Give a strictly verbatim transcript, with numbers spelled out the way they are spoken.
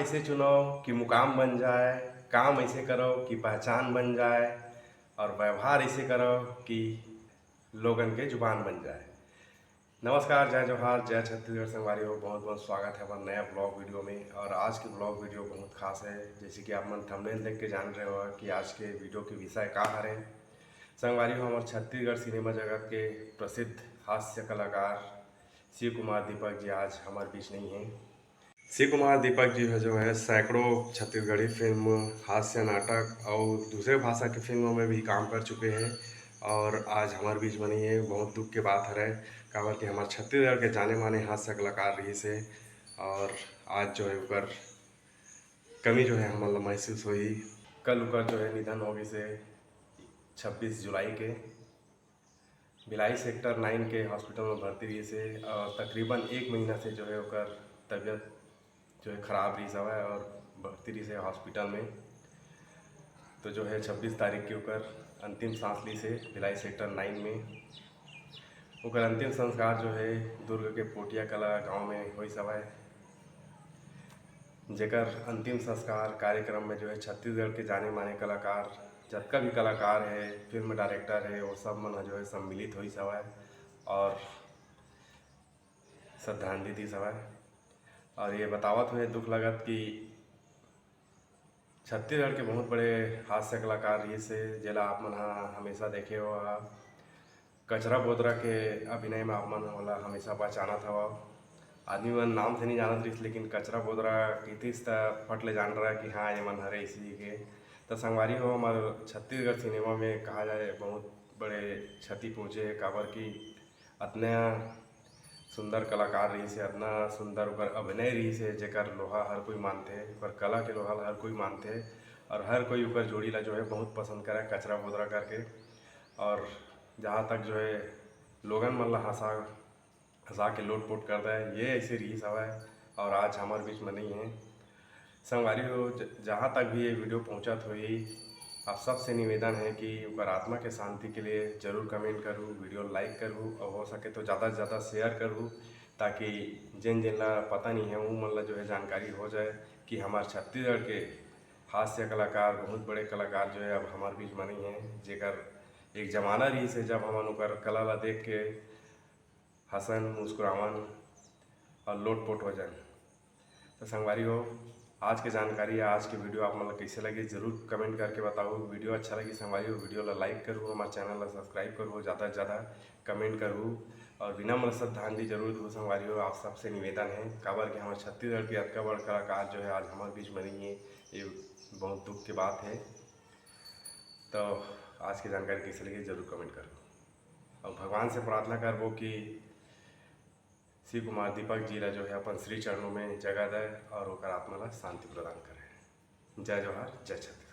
ऐसे चुनो कि मुकाम बन जाए, काम ऐसे करो कि पहचान बन जाए, और व्यवहार ऐसे करो कि लोगन के जुबान बन जाए। नमस्कार, जय जोहार, जय छत्तीसगढ़ संगवारी हो। बहुत बहुत स्वागत है हमारे नया ब्लॉग वीडियो में। और आज के ब्लॉग वीडियो बहुत खास है, जैसे कि आप मन थंबनेल देख के जान रहे हो कि आज के वीडियो के विषय का हरे। संगवारी हो, हमारे छत्तीसगढ़ सिनेमा जगत के प्रसिद्ध हास्य कलाकार शिव कुमार दीपक जी आज हमारे बीच नहीं हैं। शिव कुमार दीपक जी है जो है सैकड़ों छत्तीसगढ़ी फिल्म, हास्य नाटक और दूसरे भाषा के फिल्मों में भी काम कर चुके हैं और आज हमारे बीच में नहीं है। बहुत दुख के बात हरे, काबर कि हमारे छत्तीसगढ़ के जाने माने हास्य कलाकार रहिस हे और आज जो है ओकर कमी जो है हमन ला महसूस होही। कल ओकर जो है निधन हो गइस हे छब्बीस जुलाई के। भिलाई सेक्टर नाइन के हॉस्पिटल में भर्ती रहिस हे और तकरीबन एक महीना से जो है ओकर तबीयत जो है खराब रहिस हवय और भर्ती रहिस हे हॉस्पिटल में। तो जो है छब्बीस तारीख के ओकर अंतिम सांस लिस हे भिलाई सेक्टर नाइन में। ओकर अंतिम संस्कार जो है दुर्ग के पोटिया कला गांव में होइस हवय, जेकर अंतिम संस्कार कार्यक्रम में जो है छत्तीसगढ़ के जाने माने कलाकार, जतका भी कलाकार है, फिल्म डायरेक्टर है, वो सब मन ह जो है सम्मिलित होइस हवय और श्रद्धांजलि दिस हवय। और ये बतावत हुए दुख लगत कि छत्तीसगढ़ के बहुत बड़े हास्य कलाकार रहिस हे, जेला आप मन ह हमेशा देखे हो। कचरा बोदरा के अभिनय में आप मन ओला हमेशा पहचानत हवव। आदमी मन नाम से नहीं जानत रहिस, लेकिन कचरा बोदरा कहितिस त फट ले जान रहा कि हाँ, ये मन हरे इसी के। त संगवारी हो, हमारे छत्तीसगढ़ सिनेमा में कहा जाए बहुत बड़े क्षति पहुँचे हे, काबर कि अतना सुंदर कलाकार रहिस हे, अतना सुंदर ओकर अभिनय रहिस हे, जेकर लोहा हर कोई मानथे, ओकर कला के लोहा ला हर कोई मानथे और हर कोई ओकर जोड़ी ला जो है बहुत पसंद करे, कचरा बोदरा करके। और जहाँ तक जो है लोगन मन ला हंसा हंसा के लोटपोट कर दे, ये ऐसे रहिस हवय और आज हमारे बीच में नहीं है। संगवारी हो, ज-, जहाँ तक भी ये वीडियो पहुँचत होही, आप सबसे निवेदन है कि ओकर आत्मा के शांति के लिए जरूर कमेंट करू, वीडियो लाइक करू और हो सके तो ज़्यादा से ज़्यादा शेयर करू, ताकि जिन जिन ला पता नहीं है, वो मन ला जो है जानकारी हो जाए कि हमारे छत्तीसगढ़ के हास्य कलाकार, बहुत बड़े कलाकार जो है अब हमारे बीच में नहीं है, जेकर एक जमाना रहिस हे जब हमन ओकर कला ला देख के हंसन, मुस्कुरावन और लोटपोट हो जान। तो संगवारी हो, आज के जानकारी या आज के वीडियो आप मन ला कैसे लगे, जरूर कमेंट करके बताओ। वीडियो अच्छा लगी संगवारी हो, वीडियो ला लाइक करू, हमारे चैनल ला सब्सक्राइब करू, ज़्यादा से ज़्यादा कमेंट करू और बिना मन श्रद्धांजलि जरूर दू संगवारी हो। आप सबसे निवेदन है, काबर कि हमारे छत्तीसगढ़ के अतका बड़ कलाकार जो है आज हमारे बीच में नहीं है, ये बहुत दुख की बात है। तो आज की जानकारी कैसे लगी जरूर कमेंट करो और भगवान से प्रार्थना करबो कि शिव कुमार दीपक जी ला जो है अपन श्री चरणों में जगह दे और ओकर आत्मा ला शांति प्रदान करे। जय जोहार, जय छत्तीसगढ़।